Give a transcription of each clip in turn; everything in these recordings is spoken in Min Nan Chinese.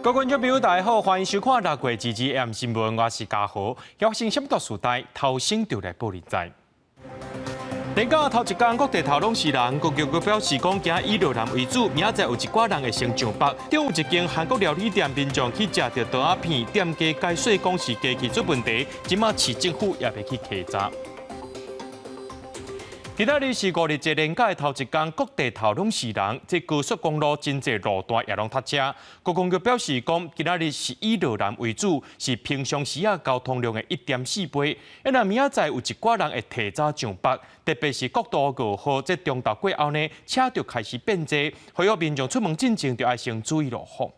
各位觀眾朋友，大家好，歡迎收看六月22 M 新聞，我是嘉豪。發生什麼大事代，頭先就來報你知。連假頭一工，各地頭攏是人，觀光局表示講，驚以越南為主，明仔載有一寡人會先上北。中有一間韓國料理店，民眾去食著刀仔片，店家解說講是雞翅出問題，這馬市政府也欲去稽查。今仔日是五日節連假的頭一工，各地頭攏是人，這高速公路真濟路段也攏塞車。觀光局表示講，今仔日是以越南為主，是平常時仔交通量的1.4倍。啊，若明仔載有一寡人會提早上北，特別是國道5號這中晝過後呢，車就開始變濟，呼籲民眾出門進前就愛先注意路況。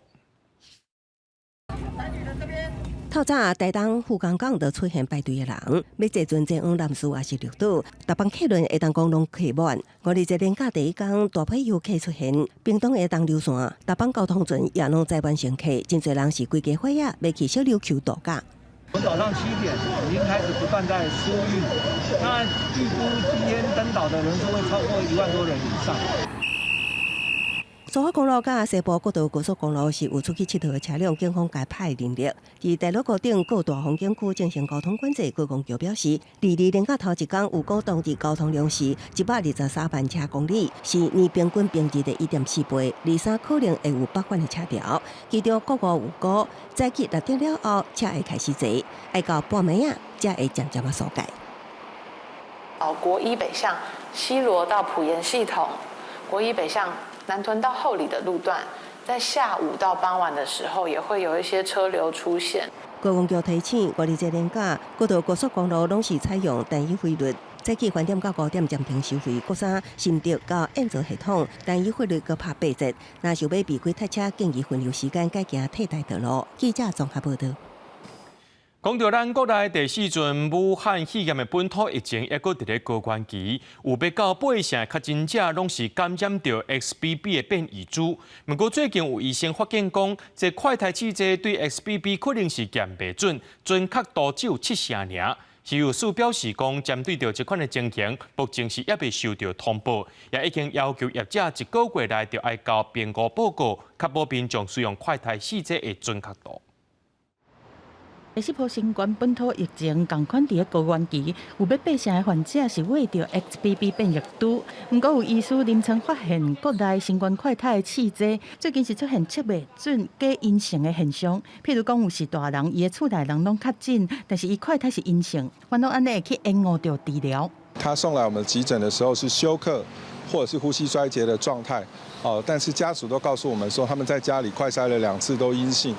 透早台東富岡港就出現排隊的人，欲坐船前往南勢抑是綠島，逐班客輪會當講攏客滿。五日節連假第一工，大批遊客出現，屏東的東流線，逐班交通船也攏載滿乘客，真濟人是規家伙仔欲去小琉球度假。我早上7點已經開始不斷在疏運，那預估今天登島的人數會超過1萬多人以上。蘇花公路佮西部國道高速公路是有出去𨑨迌的車輛，警方共派人力。佇大鹿谷頂各大風景區進行交通管制。觀光局表示，二二連假頭一工預估當日交通量是123萬車公里，是年平均平日的1.4倍。二三可能會有北返的車潮，其中國五預估早起6點了後，車會開始濟，愛到半暝仔才會漸漸仔疏解。哦，國一北向西螺到埔鹽系統，國一北向南屯到后里的路段，在下午到傍晚的時候，也會有一些車流出現。觀光局提醒，五日節連假，各道高速公路攏是採用單一費率，早起3點到5點暫停收費。國三新竹到燕巢系統單一費率閣拍8折。若想欲避開塞車，建議分流時間改行替代道路。記者綜合報道。講到咱國內第四陣武漢肺炎的本土疫情，猶閣佇咧高原期，有欲到八成的確診者攏是感染著 XBB 的變異株。毋過最近有醫生發現講，這快篩試劑對 XBB 可能是驗袂準，準確度只有7成爾。食藥署表示講，針對著這款的情形，目前是猶未收著通報，也已經要求業者一個月內就愛交評估報告，確保民眾使用快篩試劑的準確度。第四波新冠本土疫情仝款佇咧高原期，有欲八成的患者是秽著 XBB 變異株。毋過有醫師臨床發現，國內新冠快篩的試劑最近是出現測袂準、假陰性的現象。譬如講，有時大人伊的厝內人攏確診，但是伊快篩是陰性，反而按呢會去延誤著治療。他送來我們急診的時候是休克或者是呼吸衰竭的狀態，哦，但是家屬都告訴我們說，他們在家裡快篩了兩次都陰性。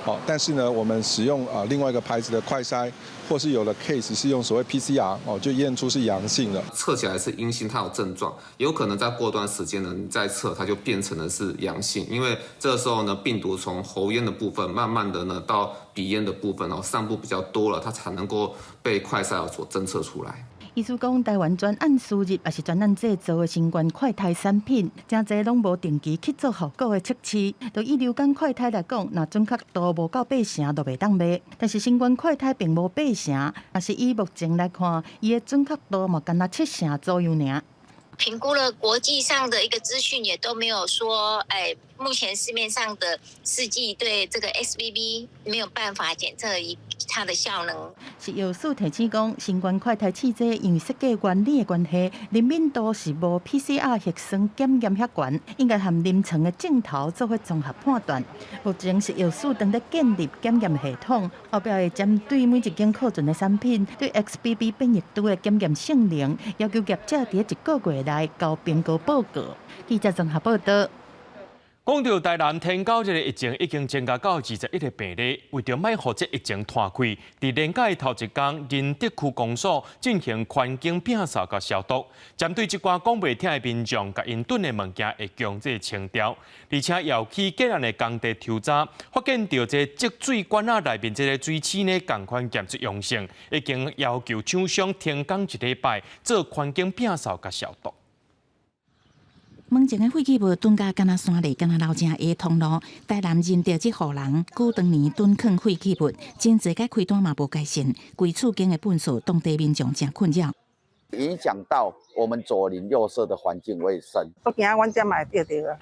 哦，但是呢，我們使用啊另外一個牌子的快篩，或是有的 case 是用所謂 PCR，哦，就驗出是陽性的。測起來是陰性，它有症狀，有可能在過段時間呢，你再測它就變成了是陽性，因為這個時候呢，病毒從喉咽的部分慢慢的呢到鼻咽的部分哦，散布比較多了，它才能夠被快篩所偵測出來。醫師講，台灣專案輸入抑是專案製造的新冠快篩產品，誠濟攏無定期去做效果的測試。就以流感快篩來講，若準確度無夠八成，就袂當賣。但是新冠快篩並無八成，若是以目前來看，伊的準確度嘛，干焦7成左右爾。評估了國際上的一個資訊，也都沒有說，哎，目前市面上的試劑對這個 XBB 沒有辦法檢測一它的效能。食藥署提醒講，新冠快篩試劑因為設計原理的關係，靈敏度是無 PCR 核酸檢驗遐懸，應該和臨床的症頭做伙綜合判斷。目前食藥署正咧建立檢驗系統，後壁會針對每一間庫存的產品對 XBB 變異株的檢驗性能，要求業者佇一個月內交評估報告。記者綜合報道。講到台南天狗這个疫情已經增加到21個病例，為著莫予這疫情拖開，佇連假的頭一工，仁德區公所進行環境摒掃佮消毒，針對這寡講袂聽的民眾，共𪜶囤的物件會強制清掉，而且也有去建案的工地抽查，發現著這積水管仔內面這个水刺呢，仝款檢出陽性，已經要求廠商停工一禮拜，做環境摒掃佮消毒。門前的廢棄物囤甲敢若山裡，敢若老井的通路。台南仁德這戶人，古當年囤囥廢棄物，真濟擺開單嘛無改善，規厝間的糞掃，當地民眾誠困擾。影響到我們左鄰右舍的環境衛生。都驚阮遮嘛會著著啊！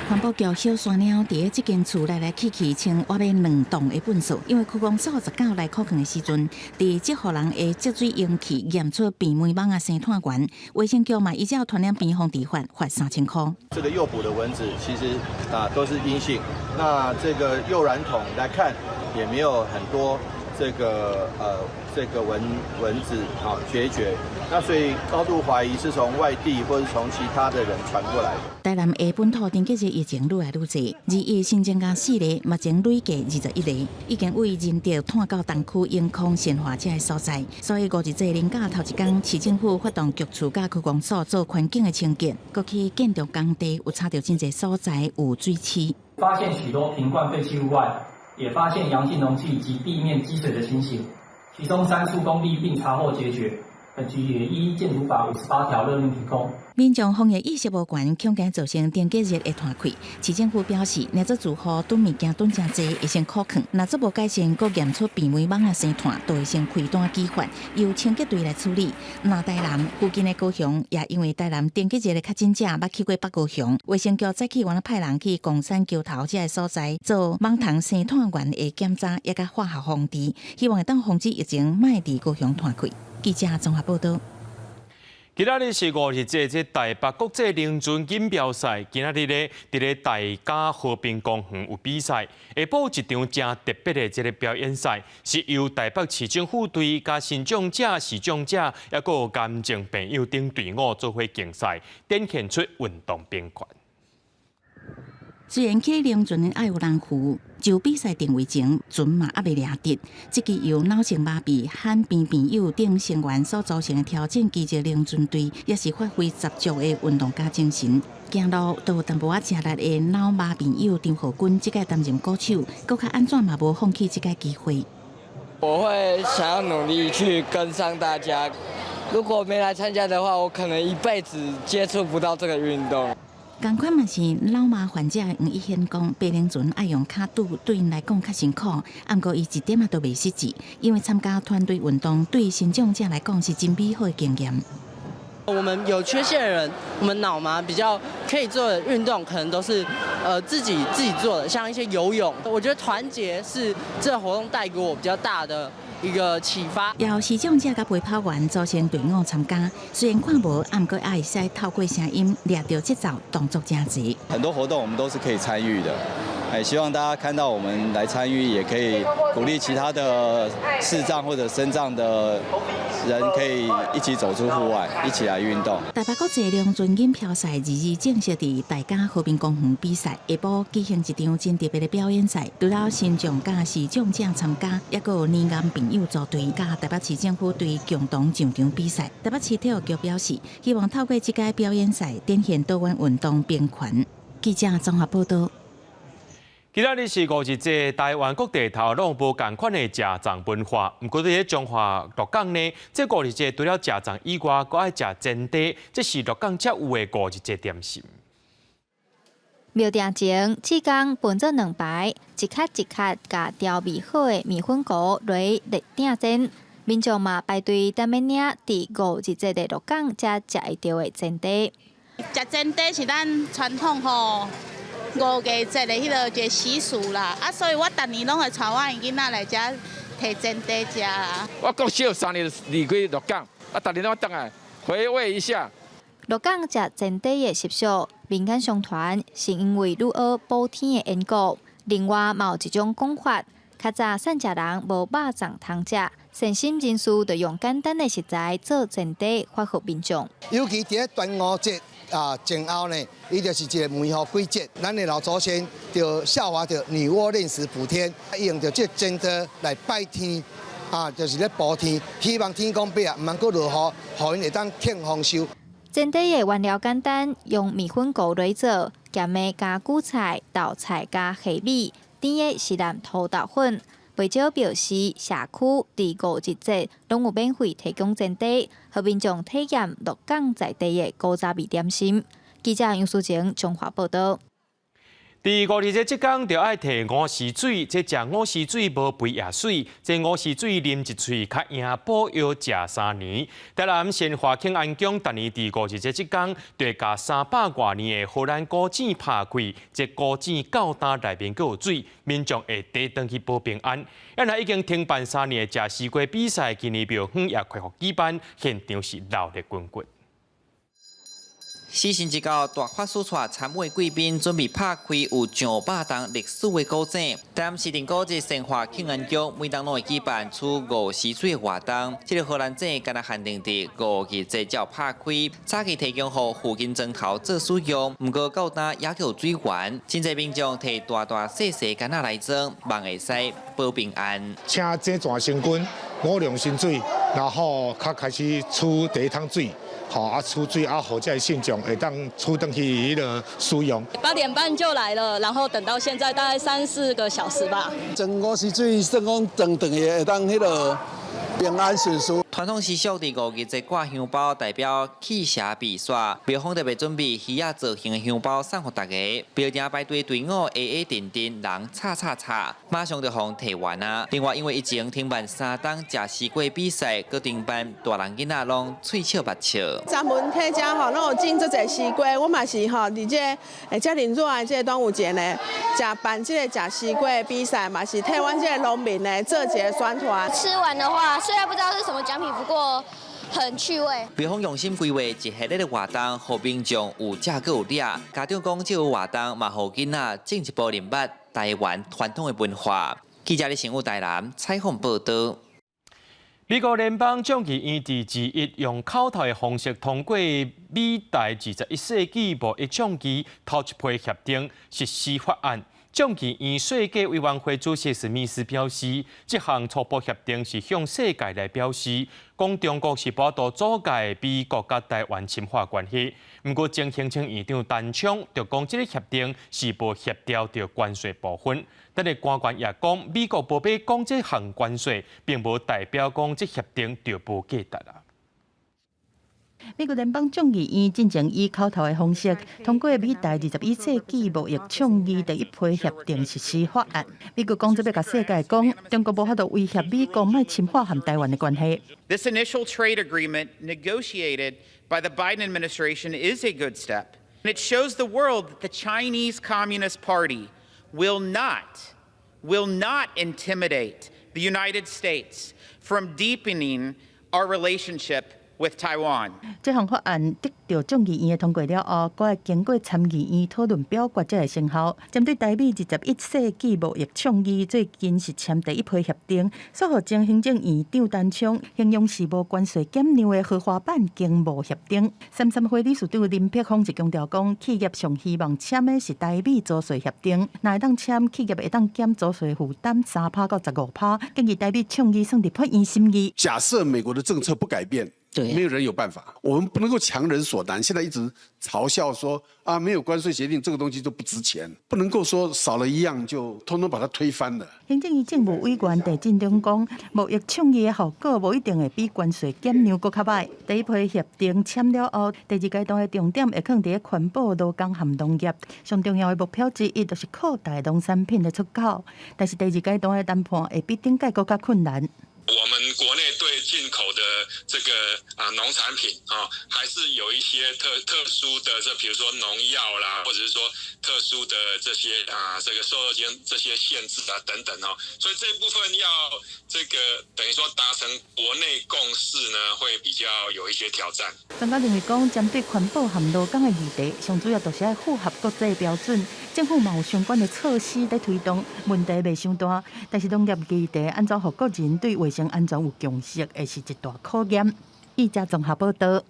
環保局小山貓佇咧這間厝來來去去，清挖欲兩棟的糞埽。因為區公所19來苦囥的時陣，佇這戶人的積水容器驗出病媒蚊仔生湠源，衛生局嘛依照傳染病防治法罰3000箍。這個誘捕的蚊子其實啊都是陰性，那這個誘卵桶來看也沒有很多這個蚊子啊孑孓，那所以高度懷疑是從外地或是從其他的人傳過來的。台南的本土登革熱疫情愈來愈濟，21新增加四例，目前累計21例，已經為仁德湠到東區永康善化這个所在。所以五日節連假頭一工，市政府發動局處佮區公所做環境的清潔，閣去建築工地有查著真濟所在有水刺。發現許多瓶罐廢棄物外，也發現陽性容器及地面積水的情形，其中三處工地並查獲孑孓。本局也依建築法58條勒令停工。民眾防疫意識無懸，恐驚造成登革熱的傳開。市政府表示，若做住戶囤物件囤誠濟，會先苦囥；若做無改善，閣驗出病媒蚊仔生湠，就會先開單舉發，由清潔隊來處理。若台南附近的高雄，也因為台南登革熱的確診者捌去過北高雄，衛生局早起原來派人去岡山橋頭這个所在做蚊蟲生湠源的檢查，也佮化學防治，希望會當防止疫情莫佇高雄傳開。記者綜合報道。今仔日是五日節，這台北國際龍船錦標賽，今仔日咧佇咧大甲和平公園有比賽。下晡一場誠特別的這个表演賽，是由台北市政府隊佮身障者、視障者，抑閣有癌症病友等隊伍做伙競賽，展現出運動平權。雖然騎龍船愛有人扶，就比賽定位前，船嘛猶未掠直。這支由腦性麻痹、罕病病友等成員所組成的挑戰奇蹟龍船隊，也是發揮十足的運動家精神。行路都有淡薄仔吃力的腦麻病友張浩君，這屆擔任鼓手，閣較按怎嘛無放棄這個機會。我會想要努力去跟上大家。如果沒來參加的話，我可能一輩子接觸不到這個運動。仝款嘛是腦麻患者黃一軒講，爬龍船愛用跤拄，對𪜶來講較辛苦。毋過伊一點仔都袂失志，因為參加團隊運動對身障者來講是真美好的經驗。我們有缺陷的人，我們腦麻比較可以做的運動，可能都是自己做的，像一些游泳。我覺得團結是這個活動帶給我比較大的一個啟發。由視障者佮陪跑員組成隊伍參加，雖然看無，毋過也會使透過聲音掠著節奏，動作誠濟。很多活動我們都是可以參與的，哎，希望大家看到我們來參與，也可以鼓勵其他的視障或者身障的人可以一起走出戶外，一起來運動。台北國際龍船錦標賽22正式佇大甲和平公園比賽，下晡舉行一場真特別的表演賽，除了身障佮視障者參加，抑閣有年癌病友組隊，佮台北市政府隊共同上場比賽。台北市體育局表示，希望透過這屆表演賽，展現多元運動平權。記者綜合報道。今仔日是五日節，台灣各地頭攏無仝款的食粽文化。毋過佇咧彰化鹿港呢，這五日節除了食粽以外，閣愛食煎炱，這是鹿港才有的五日節點心。廟埕前，志工分做兩排，一卡一卡共調味好的麵粉糊落熱鼎煎，民眾嘛排隊等欲領佇五日節的鹿港才食會著的煎炱。食煎炱是咱傳統吼五月節的彼个一个習俗啦，啊，所以我逐年攏會帶我𪜶囡仔來遮提煎炱食啦。我國小3年離開鹿港，啊，逐年攏轉來回味一下。鹿港食煎炱的習俗，民間相傳是因為女媧補天的緣故。另外，嘛有一種講法，較早散食人無肉粽通食，善心人士就用簡單的食材做煎炱，發予民眾。尤其佇咧端午節啊前後呢，伊就是一個梅雨季節，咱的老祖先就效法著女媧煉石補天，用著這煎炱來拜天，啊，就是咧補天，希望天公伯啊，毋通閣落雨，予𪜶會當慶豐收。煎炱的原料簡單，用麵粉糊來做，鹹的加韭菜、豆菜佮蝦米，甜的是淋塗豆粉。不少表示，社區佇五日節攏有免費提供煎炱，予民眾體驗鹿港在地的古早味點心。記者楊淑晴，彰化報道。佇五日節這工就愛提午時水，這食午時水無肥也媠，這午時水啉一喙較贏補藥食3年。台南善化慶安宮逐年佇五日節這工，就會共300外年的荷蘭古井拍開，這古井到今內面閣有水，民眾會提轉去保平安。啊，若已經停辦3年的食絲瓜比賽，今年廟方也恢復舉辦，現場是鬧熱滾滾。時辰一到，大法師帶參會貴賓準備拍開有上百冬歷史的古井。台南市定古蹟善化慶安宮每冬攏會舉辦取午時水的活動。這个荷蘭井敢若限定佇五日節才拍開，早期提供予附近莊頭做使用，毋過到今猶閣有水源。真濟民眾提大大細細矸仔來裝，望會使保平安。請井泉神君五龍神水，然後較開始取第一桶水。吼啊，取水啊，予這个信眾會當取轉去彼个使用。 8點半就來了，然後等到現在大概三四個小時吧。裝午時水算講裝轉去會當彼个平安順遂。傳統習俗佇五日節掛香包，代表驅邪避煞。廟方特別準備魚仔造型的香包送予大家。廟埕排隊隊伍挨挨陣陣，人吵吵吵，馬上就予提完啊。另外，因為疫情停辦3冬食絲瓜比賽，閣停辦，大人囡仔攏喙笑目笑。專門替遮吼，攏有種足濟絲瓜，我嘛是吼，佇這個遮爾熱的這個端午節呢，食辦這個食絲瓜的比賽，嘛是替阮這個農民呢做一個宣傳。吃完的話，雖然不知道是什麼獎品，不過很趣味。廟方用心規劃一系列的活動，予民眾有食閣有掠。家長講，這個活動嘛，予囡仔進一步認捌台灣傳統的文化。記者李成武台南採訪報導。美國聯邦眾議院佇二一用口頭的方式通過美台21世紀貿易倡議頭一批協定實施法案。眾議院稅計委員會主席史密斯表示，這項初步協定是向世界來表示，講中國是無法度阻礙美國佮台灣深化關係。毋過，前行政院長陳昌就講，這个協定是無協調著關稅部分。但是官員也講，美國無欲講這項關稅，並無代表講這協定就無價值啊。美國聯邦眾議院進前以口頭的方式通過美台21世紀貿易倡議第一批協定實施法案。美國講這欲共世界講，中國無法度威脅美國莫深化和台灣的關係。 This initial trade agreement negotiated by the Biden administration is a good step. And it shows the world that the Chinese Communist Party will not intimidate the United States from deepening our relationship with Taiwan. 這項法案得到眾議院的通過了後，閣愛經過參議院討論表決才會生效。針對台美21世紀貿易倡議，最近是簽第一批協定，煞予前行政院長陳昌形容是無關稅減讓的豪華版經貿協定。三三會理事長林柏峰就強調講，企業上希望簽的是台美租稅協定，若會當簽，企業會當減租稅負擔3趴到15趴，建議台美倡議送立法院審議。假設美國的政策不改變。對，沒有人有辦法，我們不能夠強人所難。現在一直嘲笑說啊，沒有關稅協定，這個東西都不值錢，不能夠說少了一樣就通通把它推翻了。行政院政務委員鄭進中講，貿易倡議的效果無一定會比關稅減讓閣較䆀。第一批協定簽了後，第二階段的重點會放佇咧環保、勞工和農業。上重要的目標之一就是擴大農產品的出口，但是第二階段的談判會比頂屆閣較困難。我們國內對進口的這個啊農產品啊，還是有一些特殊的，這比如說農藥啦，或者是說特殊的這些啊這個瘦肉精這些限制啊等等哦，所以這部分要這個等於說達成國內共識呢，會比較有一些挑戰。專家認為講，針對環保和勞工的議題，上主要就是愛符合國際標準，政府嘛有相關的措施佇推動，問題袂傷大。但是農業議題按怎予國人對衛生安全有共識，會是一大考驗。記者綜合報道。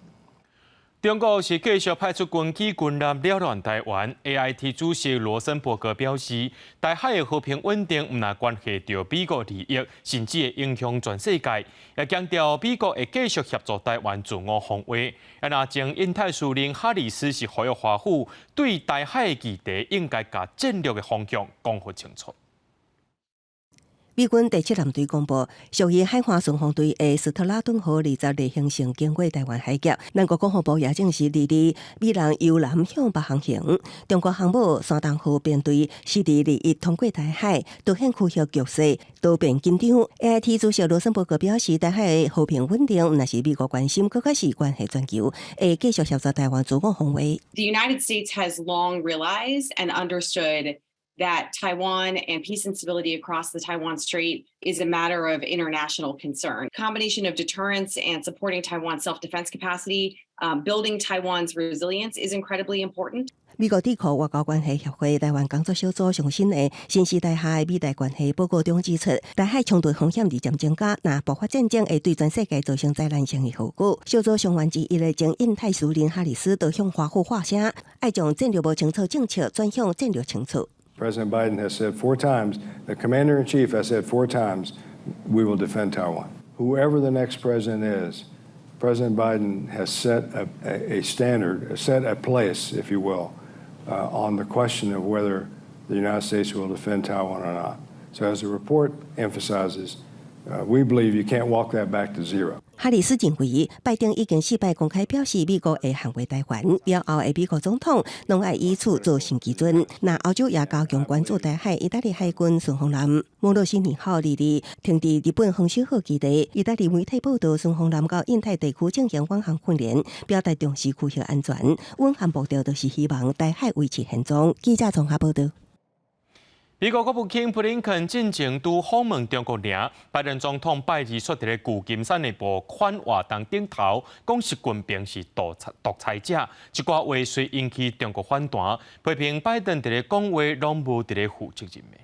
中國是繼續派出軍機軍艦擾亂台灣。AIT 主席羅森伯格表示，台海的和平穩定毋但關係著美國利益，甚至會影響全世界。也強調美國會繼續協助台灣自我防衛。啊，若前印太司令哈里斯是呼籲華府對台海的議題應該共戰略的方向講予清楚。美軍第七艦隊公布，屬於海岸巡防隊的斯特拉頓號20例行性經過台灣海峽。南國國防部也證實，22美人由南向北航行。中國航母山東號編隊是佇21通過台海，凸顯區域局勢多變緊張。AIT 主席羅森伯格表示，台海和平穩定，毋但是美國關心，閣較是關係全球，會繼續協助台灣自我防衛。 The United States has long realized and understood that Taiwan and peace and stability across the Taiwan Strait is a matter of international concern. Combination of deterrence and supporting Taiwan's self-defense capacity, building Taiwan's resilience is incredibly important. 美國智庫外交關係協會台灣工作小組上新的新時代下的美台關係報告中指出，台海衝突風險日漸增加，若爆發戰爭會對全世界造成災難性的後果。小組成員之一的前印太司令哈里斯就向華府發聲，愛將戰略無清楚政策轉向戰略清楚。 President Biden has said four times, the commander in chief has said four times, we will defend Taiwan. Whoever the next president is, President Biden has set a standard, set a place, if you will, on the question of whether the United States will defend Taiwan or not. So as the report emphasizes, we believe you can't walk that back to zero. 哈里斯認為，拜登已經四擺公開表示美國會捍衛台灣，了後的美國總統攏愛以此做新基準。那歐洲也加強關注台海，意大利海軍巡防艦摩洛西尼號22停佇日本橫須賀基地。意大利媒體報道，巡防艦到印太地區進行遠航訓練，表達重視區域安全。穩航目標就是希望台海維持現狀。記者綜合報道。美國國務卿布林肯進前拄訪問中國爾，拜登總統拜二煞佇咧舊金山的募款活動頂頭，講習近平是獨裁獨裁者，這寡話遂引起中國反彈，批評拜登佇咧講話攏無佇咧負責任的。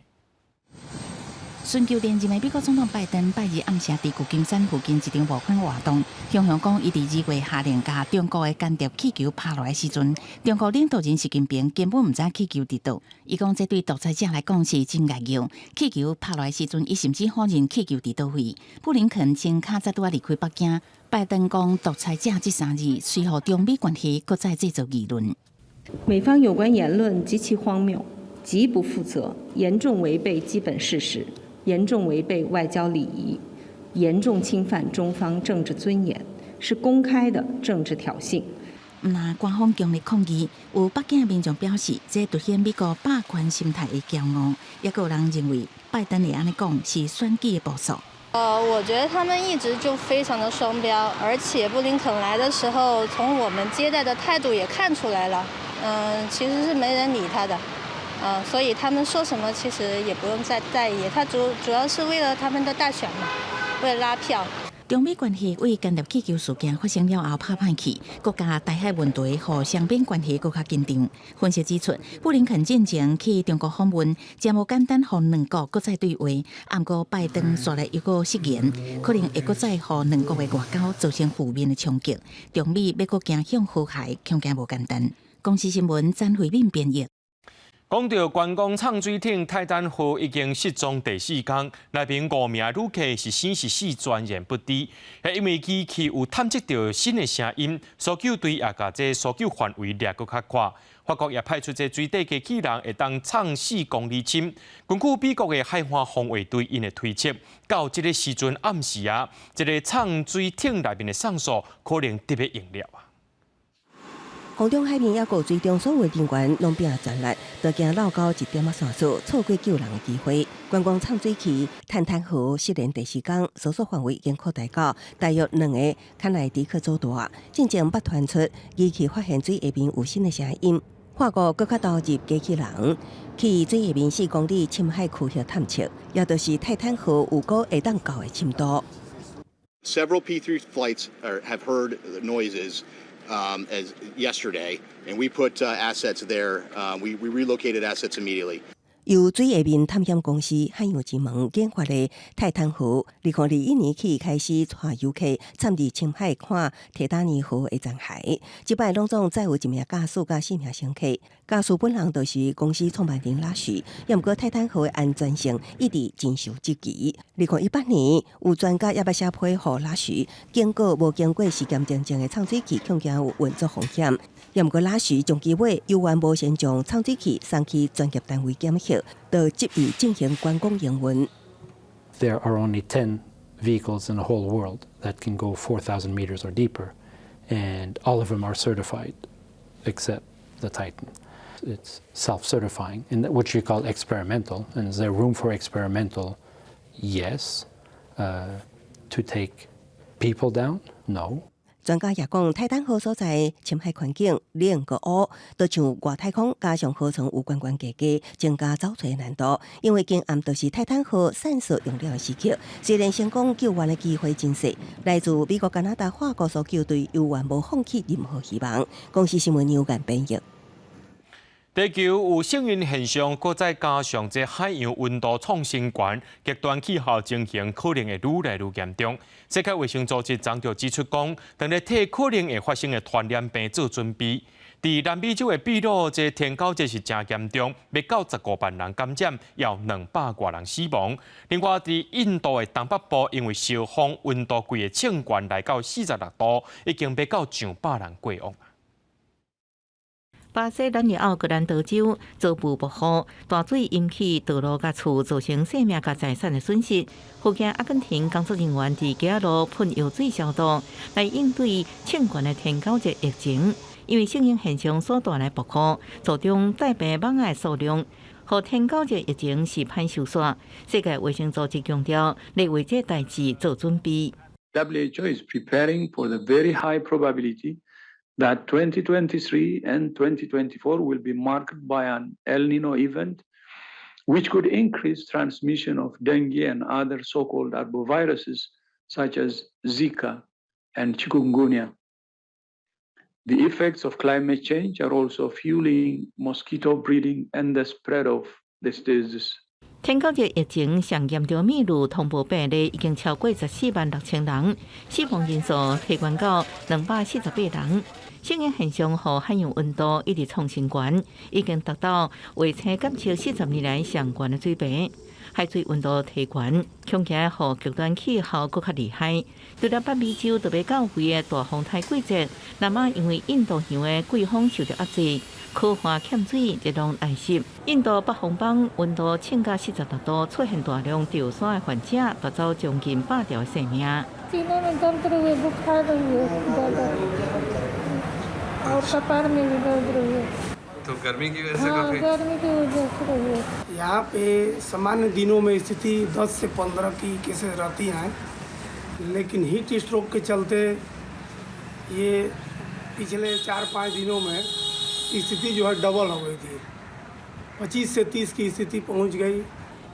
尋求連任的美國總統拜登拜二暗時佇舊金山附近一場募款活動，雄雄講伊佇2月下令共中國的間諜氣球拍落來時陣，中國領導人習近平根本毋知氣球佇佗。伊講這對獨裁者來講是真危險。氣球拍落來時陣，伊甚至否認氣球佇佗位。布林肯前較早拄仔離開北京，拜登講獨裁者這三字，隨予中美關係閣再製造議論。美方有關言論極其荒謬，極不負責，嚴重違背基本事實。嚴重違背外交禮儀，嚴重侵犯中方政治尊嚴，是公開的政治挑釁。毋但官方強烈抗議，有北京民眾表示，這凸顯美國霸權心態的驕傲。也閣有人認為，拜登會按呢講是選舉的部署。我覺得他們一直就非常的雙標，而且布林肯來的時候，從我們接待的態度也看出來了，其實是沒人理他的。所以他們說什麼其實也不用再在意，他主要是為了他們的大選嘛，為了拉票。中美關係為間諜氣球事件發生了後拍歹去，閣加台海問題，予雙邊關係閣較緊張。分析指出，布林肯進前去中國訪問，真無簡單，予兩國閣再對話。毋過拜登煞來又閣失言，可能會閣再予兩國的外交造成負面的衝擊。中美欲閣走向和諧，恐驚無簡單。公視新聞詹慧敏編譯。講到觀光藏水艇泰坦號已經失蹤第四工，內面五名旅客是生是死全然不知。因為機器有探測到新的聲音，搜救隊也共這搜救範圍掠閣較闊。法國也派出這水底機器人會當藏4公里深。根據美國的海岸防衛隊𪜶的推測，到這個時陣暗時啊，這个藏水艇內面的線索可能特別用了啊。空中海面抑閣水中所有人員攏拼全力，都驚漏交一點仔線索，錯過救人的機會。觀光藏水器泰坦號失聯第四工，搜索範圍已經擴大到大約兩个康乃狄克州大。進前捌傳出機器發現水下面有新的聲音，法國閣較投入機器人去水下面4公里深海區域探測，也就是泰坦號有閣會當到的深度。 Several P3 flights have heard noises as yesterday, and we put assets there. We relocated assets immediately. 由水下面探險公司海洋之門研發的泰坦號，2021年起開始帶遊客參與深海看鐵達尼號的殘骸。這擺攏總載有一名駕駛佮四名乘客，駕駛本人就是公司創辦人拉許。也毋過泰坦號的安全性一直真受質疑。2018年，有專家也捌寫批予拉許，警告無經過時間認證的藏水器恐驚有運作風險。也毋過拉許終其尾猶原無先將藏水器送去專業單位檢核，就執意進行觀光營運。There are only 10 vehicles in the whole world that can go 4,000 meters or deeper, and all of them are certified except the Titan. It's self-certifying, and what you call experimental. And is there room for experimental? Yes. To take people down? No. 專家也講，泰坦號所在深海環境冷閣烏，就像外太空加上河床有懸懸低低，增加找揣難度。因為今暗就是泰坦號散射用料的時刻，雖然成功救援的機會真細，來自美國、加拿大、法國搜救隊猶原無放棄任何希望。公視新聞牛間編譯。地球有聖嬰現象，閣再加上這海洋溫度創新懸，極端氣候情形可能會愈來愈嚴重。世界衛生組織昨就指出講，當咧替可能會發生的傳染病做準備。佇南美洲的秘魯，這天狗節是誠嚴重，欲到15萬人感染，有200外人死亡。另外，佇印度的東北部，因為燒風，溫度規个衝懸來到46度，已經欲到上百人過往。巴西南里奧格蘭德州遭遇暴雨，大水淹起道路佮厝，造成生命佮財產的損失。附近阿根廷工作人員佇街仔路噴藥水消毒，來應對衝懸的天狗節疫情。因為聖嬰現象所帶來暴雨，造成帶病蠓仔的數量，予天狗節疫情是歹收煞。世界衛生組織強調，咧為這代誌做準備。 WHO is preparing for the very high probability that 2023 and 2024 will be marked by an El Nino event, which could increase transmission of dengue and other so-called arboviruses such as Zika and chikungunya. The effects of climate change are also fueling mosquito breeding and the spread of this disease. 天狗節疫情上嚴重秘魯通報病例已經超過14萬6千人，死亡人數提懸到248人。聖嬰現象予海洋溫度一直創新懸，已經達到衛星監測40年來上懸的水平。海水溫度提懸，恐驚予極端氣候閣較厲害。除了北美洲就欲到位的大風台季節，南亞因為印度洋的季風受著壓制，渴旱欠水，熱浪來襲。印度北方邦溫度衝到46度，出現大量著山的患者，奪走將近100條的性命。 सीने में दर्द रही बुखार रही है ज़्यादा और कपार में भी दर्द रही है। तो गर्मी की वजह से? हाँ। काफी गर्मी की वजह से रही है। यहाँ पे सामान्य दिनों में स्थिति 10 से 15 की केसेस रहती हैं, लेकिन हीट स्ट्रोक के चलते ये पिछले 4-5 दिनों में स्थिति जो है डबल हो गई थी, 25 से 30 की स्थिति पहुंच गई।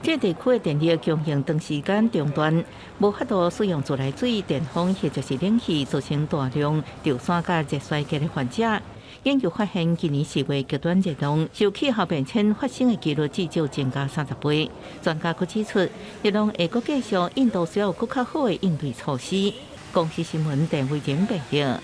這地區的電力供應長時間中斷，無法度使用自來水、電風或者是冷氣，造成大量著山佮熱衰竭的患者。研究發現，今年4月極端熱浪受氣候變遷發生的幾率至少增加30倍。專家閣指出，熱浪會閣繼續，印度需要閣較好的應對措施。公視新聞鄧慧玲報導。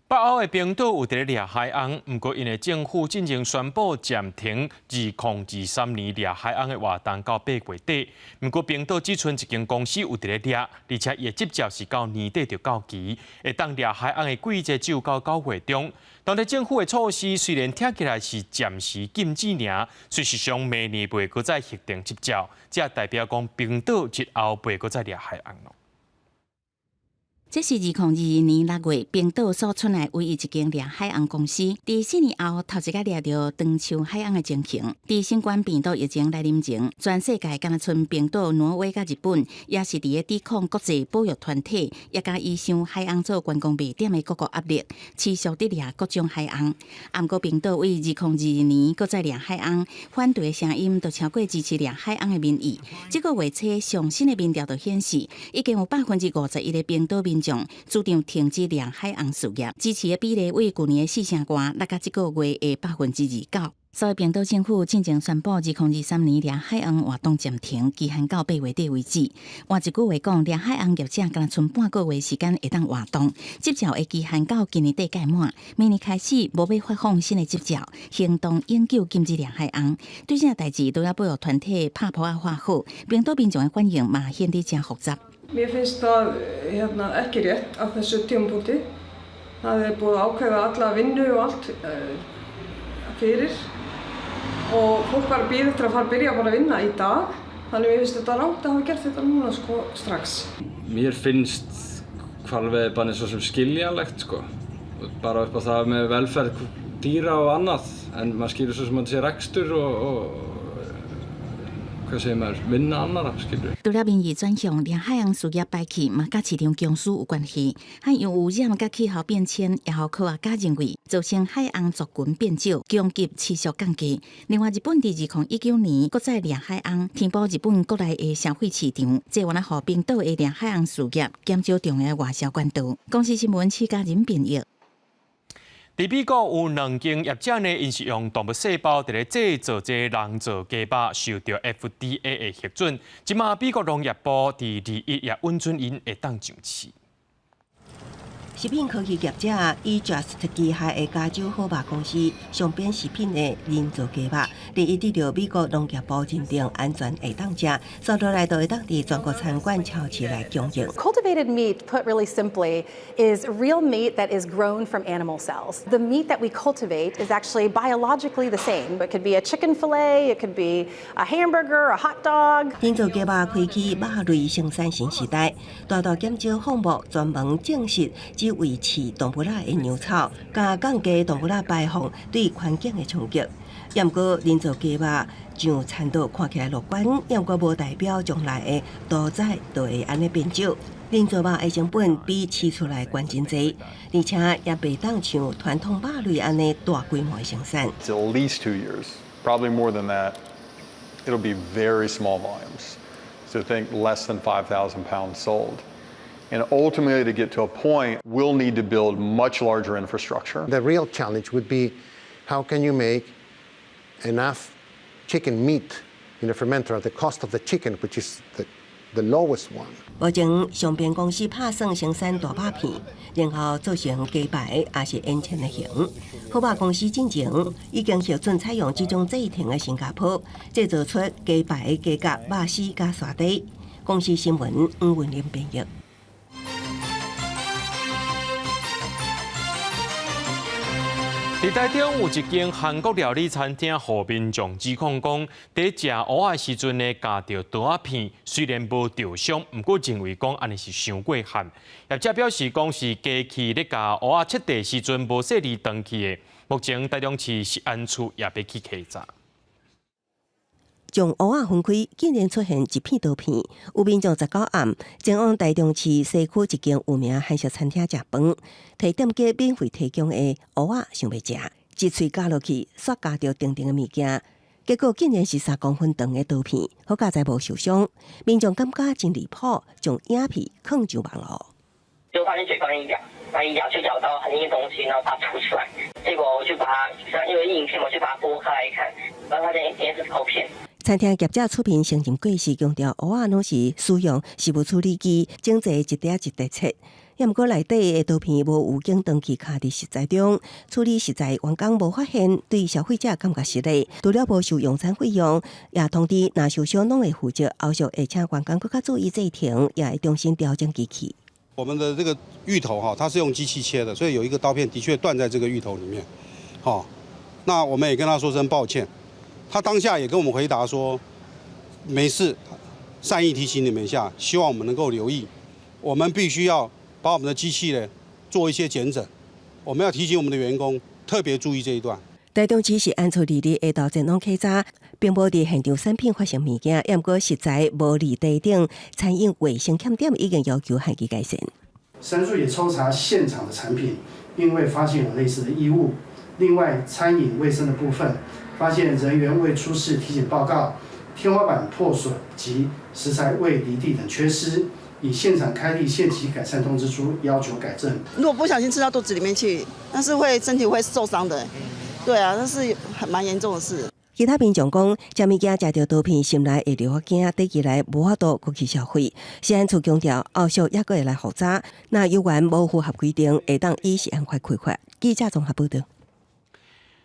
北歐的冰島有佇咧掠海鰪，毋過𪜶的政府進前宣布暫停2023年掠海鰪的活動到8月底。毋過冰島只賰一間公司有佇咧掠，而且伊的執照是到年底就到期，會當掠海鰪的季節只有到9月中。當地政府的措施雖然聽起來是暫時禁止爾，事實上明年袂閣再核定執照，這代表講冰島日後袂閣再掠海鰪囉。這是2022年6月冰島所出來唯一一間掠海鰪公司，佇4年後頭一擺掠著長鬚海鰪的情形。佇新冠病毒疫情來臨前，全世界敢若賰冰島、挪威佮日本，也是佇咧抵抗國際保育團體，也佮以傷海鰪做觀光賣點的各國壓力，持續佇掠各種海鰪。毋過冰島為2022年閣再掠海鰪，反對的聲音都超過支持掠海鰪的民意。這個月初上新的民調就顯示，已經有51%的冰島民眾主張停止掠海鰪事業，支持的比例為舊年的四成外，落甲這個月的29%。所以冰島政府進前宣布，2023年掠海鰪活動暫停，期限到8月底為止。換一句話講，掠海鰪業者敢若賰半個月時間會當活動，執照的期限到今年底屆滿，明年開始無欲發放新的執照，行動永久禁止掠海鰪。對這個代誌，除了保育團體拍噗仔喊好，冰島民眾的反應嘛顯得誠複雜。 Mér finnst það hérna, ekki rétt á þessu tímapunkti. Það er búið að ákveða alla vinnu og allt fyrir og fólk var að bíða eftir að fara að byrja bara að vinna í dag. Þannig mér finnst þetta rangt að hafa gert þetta núna sko strax. Mér finnst hvalveiðibannið svo sem skiljanlegt sko. Bara upp á það með velferð dýra og annað en maður skilur svo sem að þetta sé rekstur og hvað segir maður, vinna annarra, skilurðu. 除了民意轉向，連海洋事業敗去嘛，佮市場公司有關係。海洋污染佮氣候變遷，也予科學家認為造成海鰥族群變少，供給持續降低。另外，日本佇2019年閣再掠海鰥，填補日本國內的消費市場，這原來予冰島的掠海鰥事業減少重要外銷管道。公視新聞施嘉仁編譯。佇美國有兩間業者呢，𪜶是用動物細胞佇咧製造這人造雞肉，受著 FDA 的核准。這馬美國農業部佇21也允准𪜶會當上市。食品科技業者 E-Just 旗下的加州好肉公司上邊食品的人造雞肉，21得著美國農業部認定安全會當食，接落來就會當佇全國餐館超市來供應。 Cultivated meat, put really simply, is real meat that is grown from animal cells. The meat that we cultivate is actually biologically the same. It could be a chicken fillet, it could be a hamburger, a hot dog. 人造雞肉開啟肉類生產新時代，大大減少放牧，專門種植只維持動物仔的糧草，佮降低動物仔排放對環境的衝擊。毋過人造雞肉上餐桌看起來樂觀，毋過無代表將來的屠宰就會按呢變少。人造肉的成本比飼出來懸真濟，而且也袂當像傳統肉類按呢大規模的生產。 It's at least 2 years, probably more than that. It'll be very small volumes. So think less than 5,000 pounds sold. And ultimately, to get to a point, we'll need to build much larger infrastructure. The real challenge would be how can you make enough chicken meat in a fermenter at the cost of the chicken, which is the lowest one. 目前上邊公司拍算生產大肉片，然後做成雞排，抑是煙腸的形。好肉公司進前已經核准採用這種製程的新加坡，製造出雞排、雞頰、肉絲佮沙嗲。公視新聞黃文玲編譯。佇台中有一間韓國料理餐廳，予民眾指控講，佇食蚵仔時陣呢，咬著刀仔片，雖然無著傷，毋過認為講按呢是傷過譀。業者表示講是機器咧共蚵仔切塊時陣無細膩斷去的。目前台中市食安處也欲去稽查。將蚵仔分開，竟然出現一片刀片。有民眾19暗前往台中市西區一間有名韓式餐廳食飯，提店家免費提供的蚵仔想欲食，一喙咬落去，煞咬著長長的物件，結果竟然是3公分長的刀片，好佳哉無受傷。民眾感覺真離譜，將影片放上網路。就發現嘴巴很癢，那一咬就咬到很硬的東西，然後把它吐出來。結果我就把它，因為影片，我就把它剝開來看，然後發現裡面是刀片。餐廳業者出面承認過失，強調蚵仔攏是使用食物處理機整齊一塊一塊切，毋過內底的刀片無預警斷去囥佇食材中，處理食材員工無發現，對消費者感覺失禮。除了無收用餐費用，也通知若受傷攏會負責，後續會請員工閣較注意製程，也會重新調整機器。我們的這個芋頭哈，它是用機器切的，所以有一個刀片的確斷在這個芋頭裡面，好，那我們也跟他說聲抱歉。他當下也跟我們回答說，沒事，善意提醒你們一下，希望我們能夠留意，我們必須要把我們的機器呢做一些檢整，我們要提醒我們的員工特別注意這一段。台中市食安處2日下晝前往稽查，並無佇現場產品發現物件，毋過食材無離地等餐飲衛生欠點，已經要求限期改善。食安處也抽查現場的產品，並未發現有類似的異物。另外，餐飲衛生的部分，發現人員未出示體檢報告、天花板破損及食材未離地等缺失，已現場開立限期改善通知書，要求改正。如果不小心吃到肚子裡面去，那是會身體會受傷的。對啊，那是很蠻嚴重的事。其他民眾講，食物件食著刀片，心內會著驚，短期內無法度閣去消費。食安處強調，後續猶閣會來複查，若有員無符合規定，會當依食安法開罰。記者綜合報導。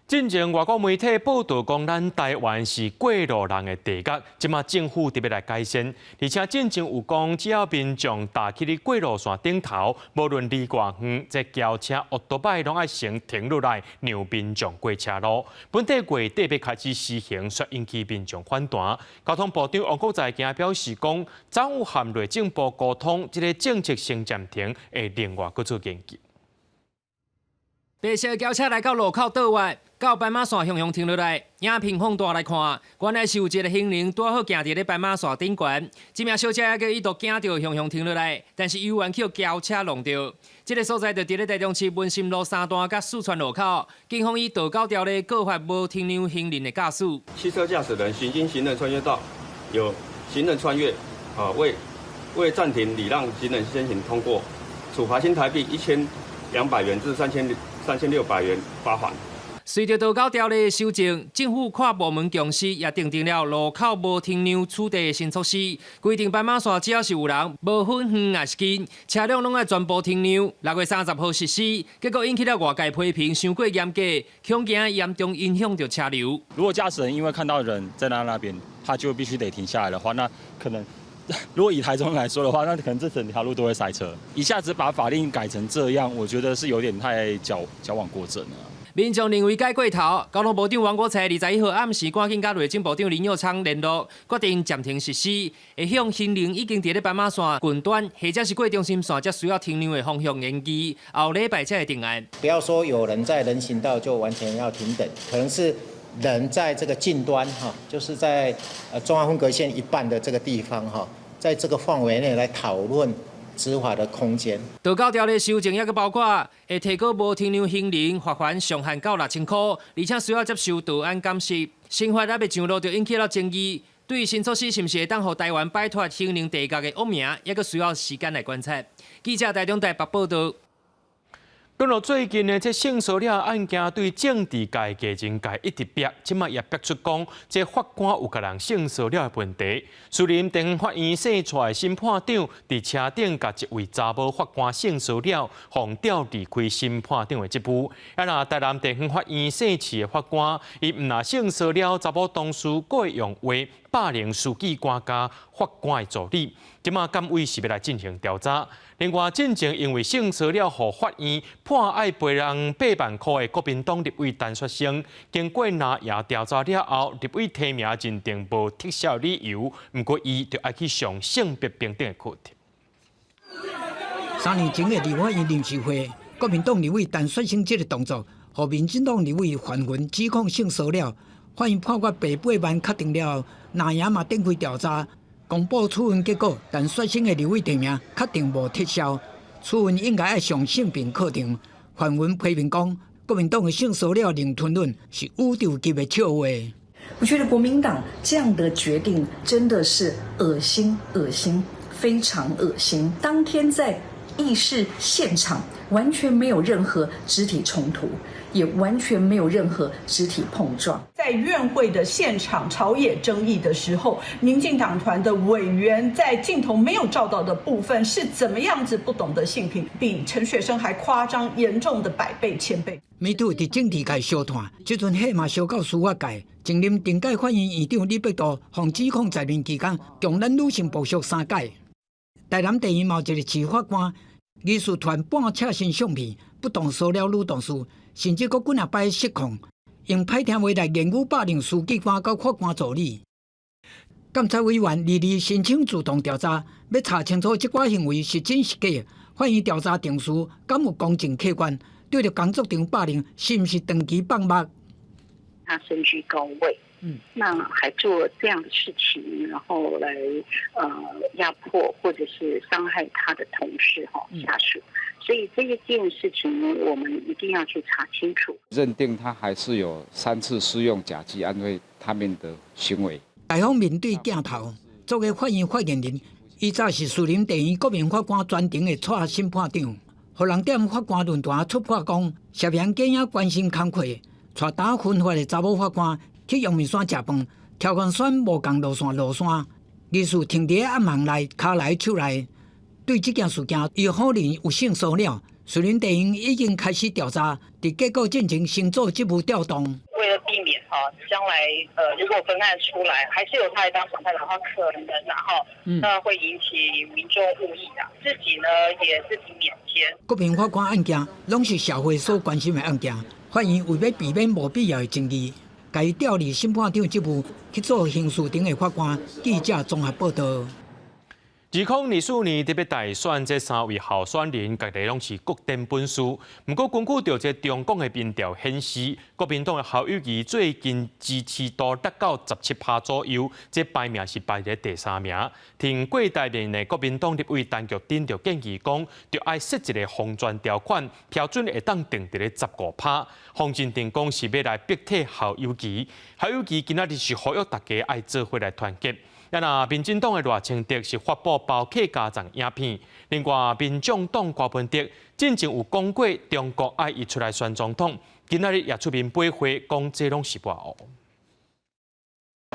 進前外國媒體報導講，咱台灣是過路人的地獄，這馬政府特別來改善，而且進前有講，只要民眾踏去咧過路線頂頭，無論離偌遠，這轎車、歐多擺攏愛先停落來，讓民眾過車路。本地月底欲開始施行，煞引起民眾反彈。交通部長王國材今表示講，早有和內政部溝通，這个政策先暫停，會另外閣做研究。白色轎車來到路口倒彎，到斑馬線雄雄停落來，影片放大來看，原來是有一个行人拄好行佇咧斑馬線頂懸，這名小姐猶閣一度驚著雄雄停落來，但是猶原去轎車挵著。這个所在就佇咧台中市文心路三段佮四川路口，警方以道交條例告發無停讓行人的駕駛。汽車駕駛人行經行人穿越道，有行人穿越，啊，未暫停禮讓行人先行通過，處罰新台幣1200元至3600元罰款。隨著道交條例的修正，政府跨部門共識也訂定了路口無停讓取締的新措施，規定斑馬線只要是有人，無分遠抑是近，車輛攏愛全部停讓。6月30號實施，結果引起了外界批評，傷過嚴格，恐驚嚴重影響著車流。如果駕駛人因為看到人在那邊，他就必須得停下來的話，那可能如果以台中來說的話，那可能這整條路都會塞車。一下子把法令改成這樣，我覺得是有點太矯枉過正了。民眾認為改過頭，交通部長王國材21號暗時趕緊佮內政部長林右昌聯絡，決定暫停實施，會向行人已經佇咧斑馬線近端，或者是過中心線才需要停讓的方向研議，後禮拜才會定案。不要說有人在人行道就完全要停等，可能是人在這個近端哈，就是在中央分隔線一半的這個地方哈，在這個範圍內來討論執法的空間。道交條例修正猶閣包括會提高無停讓行人罰鍰上限到6000箍，而且需要接受道安監視。新法猶未上路就引起了爭議，對新措施是毋是會當予台灣擺脫行人地獄的惡名，猶閣需要時間來觀察。記者台中台北報導。講到最近呢，這性騷擾案件對政治界、藝人界一直逼，這馬也逼出講，這法官有共人性騷擾的問題。士林地方法院姓蔡的審判長佇車頂共一位查某法官性騷擾，予調離開審判長的職務。啊，若台南地方法院姓池的法官，伊毋但性騷擾查某同事，閣會用話霸凌書記官佮法官的助理。這馬檢委是欲來進行調查。另外，進前因為性騷擾予法院判愛賠人8萬箍的國民黨立委陳雪生，經過藍營調查了後，立委提名認定無撤銷理由，毋過伊就愛去上性別平等的課程。 3年前的立法院臨時會，國民黨立委陳雪生這个動作，予民進黨立委范雲指控性騷擾，法院判決賠8萬確定了後，藍營嘛展開調查。公布處分結果，陳雪生的立委提名確定無撤銷，處分應該愛上性平課程。范雲批評講，國民黨的性騷擾零吞忍是宇宙級的笑話。我覺得國民黨這樣的決定真的是噁心，噁心，非常噁心。當天在議事現場完全沒有任何肢體衝突，也完全沒有任何肢體碰撞。在院會的現場朝野爭議的時候，民進黨團的委員在鏡頭沒有照到的部分是怎麼樣子不懂得性平，比陳雪生還誇張嚴重的百倍千倍。 Me too 佇政治界燒炭，這陣火嘛燒到司法界。前任頂屆法院院長李北杜，予指控在任期間強姦女性部屬三屆。台南地院嘛有一个市法官，疑似傳半赤身相片，不當騷擾女同事，甚至閣幾若擺失控，用歹聽話來言語霸凌書記官佮法官助理。監察委員擬擬申請自動調查，欲查清楚這寡行為是真是假。法院調查程序敢有公正客觀？對著工作場霸凌是毋是長期放目？他身居高位，那還做這樣的事情，然後來壓迫或者是傷害他的同事哈下屬，所以這一件事情我們一定要去查清楚。認定他還是有三次施用甲基安非他命的行為。大方面對鏡頭，作為法院發言人，伊早是士林地院國民法官專庭的蔡審判長，予人踮法官論壇出破講，涉嫌假影關心工課，帶打分發的查某法官去陽明山食飯，挑選選無仝路線落山，疑似停佇暗巷內跤來手內。對這件事件，伊否認有性騷擾，士林地院已經開始調查，佇結果進前先做職務調動。為了避免哈，將來如果分案出來，還是由他來當審判的話，可能然後那會引起民眾誤意啊。自己呢也自己免簽。國民法官案件攏是社會所關心的案件，法院為欲避免無必要的爭議，共伊調離審判長職務去做刑事庭的法官。記者綜合報道。2024年特別大選，這三位候選人家己攏是各展本事。毋過根據著這中廣的民調顯示，國民黨的侯友宜最近支持度達到17%左右，這排名是排佇第三名。聽郭台銘的國民黨立委陳菊珍就建議講，著愛設一个封鑽條款，標準會當定佇咧15%。方進定講是欲來逼退侯友宜，侯友宜今仔日是呼籲大家愛做伙來團結。啊，若民進黨的賴清德是發布包客家粽影片，另外民眾黨柯文哲進前有講過中國愛伊出來選總統，今仔日也出面駁話，講這攏是跋誤。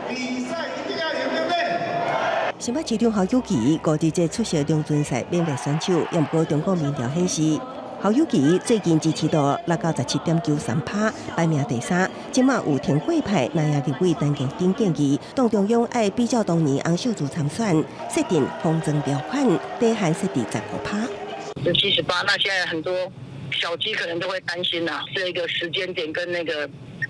比賽一定要贏，對不對？新北市長侯友宜五日節出席陽春賽免費選手，也毋過中廣民調顯示，侯友宜最近支持度落到17.93%，排名第三。這馬有挺郭派南亞立委陳菊珍建議，黨中央愛比照當年洪秀柱參選，設定封鑽條款，底限設佇15%。 78，那現在很多小雞可能都會擔心啦，這個時間點跟那個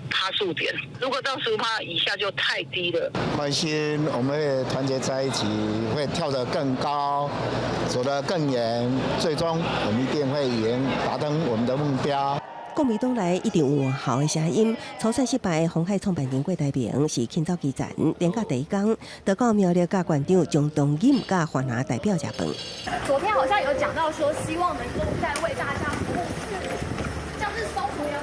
趴數點，如果到15%以下就太低了。放心，我們會團結在一起，會跳得更高，走得更遠，最終我們一定會贏，達成我們的目標。國民黨內一定有換候的聲音。初選失敗，鴻海創辦人郭台銘是慶早期前連假第一工，就到苗栗佮縣長張東錦佮華南代表食飯。昨天好像有講到說，希望能夠再為大家服務，像是雙重要。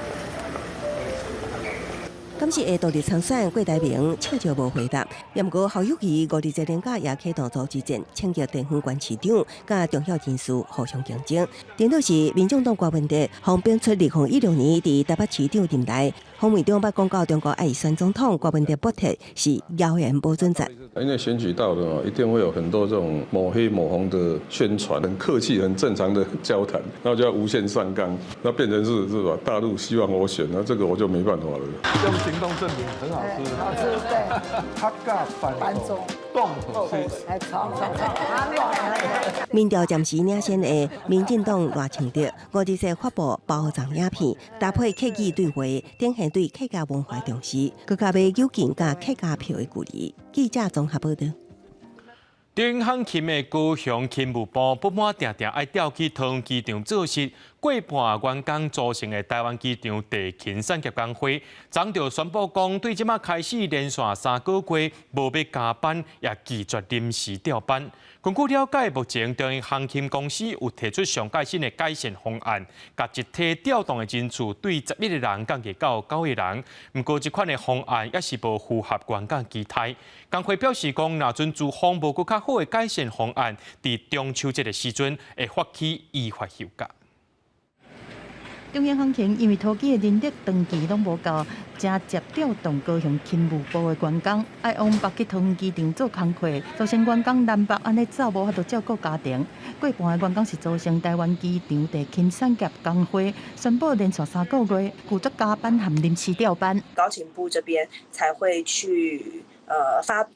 敢是會獨立參選，郭台銘笑笑無回答。也毋過侯友宜五日節連假也啟動組織戰，請教地方縣市長佮重要人士互相競爭。顛倒是民眾黨柯文哲，方變出2016年佇台北市長任內，訪問中捌講到中國愛選總統，柯文哲駁斥是謠言無準則。因為選舉到了，一定會有很多這種抹黑抹紅的宣傳，很客氣、很正常的交談，那就要無限上綱，那變成是吧？大陸希望我選，那這個我就沒辦法了。用行動證明很好吃，好吃對。客家飯凍好吃，來炒炒炒。民調暫時領先的民進黨賴清德，五日前發布包粽影片，搭配客語對話，展現對客家文化重視，閣較欲誘近佮客家票的距離。記者綜合報道。中英航勤的高雄勤務部不滿定定愛調去桃園機場做事，過半員工組成的台灣機場地勤產業工會，昨就宣布講，對這馬開始連續3個月無欲加班，也拒絕臨時調班。根據了解，目前中英航勤公司有提出上蓋新的改善方案，共一梯調動的人數對11個人降低到9個人。毋過這款的方案猶是無符合員工期待。工會表示講，若陣資方無閣較好的改善方案，佇中秋節的時陣會發起依法休假。中英航勤因為桃機的人力長期攏無夠，正接調動高雄勤務部的員工，愛往北去桃園機場做工課，造成員工南北按呢走，無法度照顧家庭。過半的員工是組成台灣機場地勤產業工會，宣布連續3個月拒絕加班和臨時調班。高勤部這邊才會去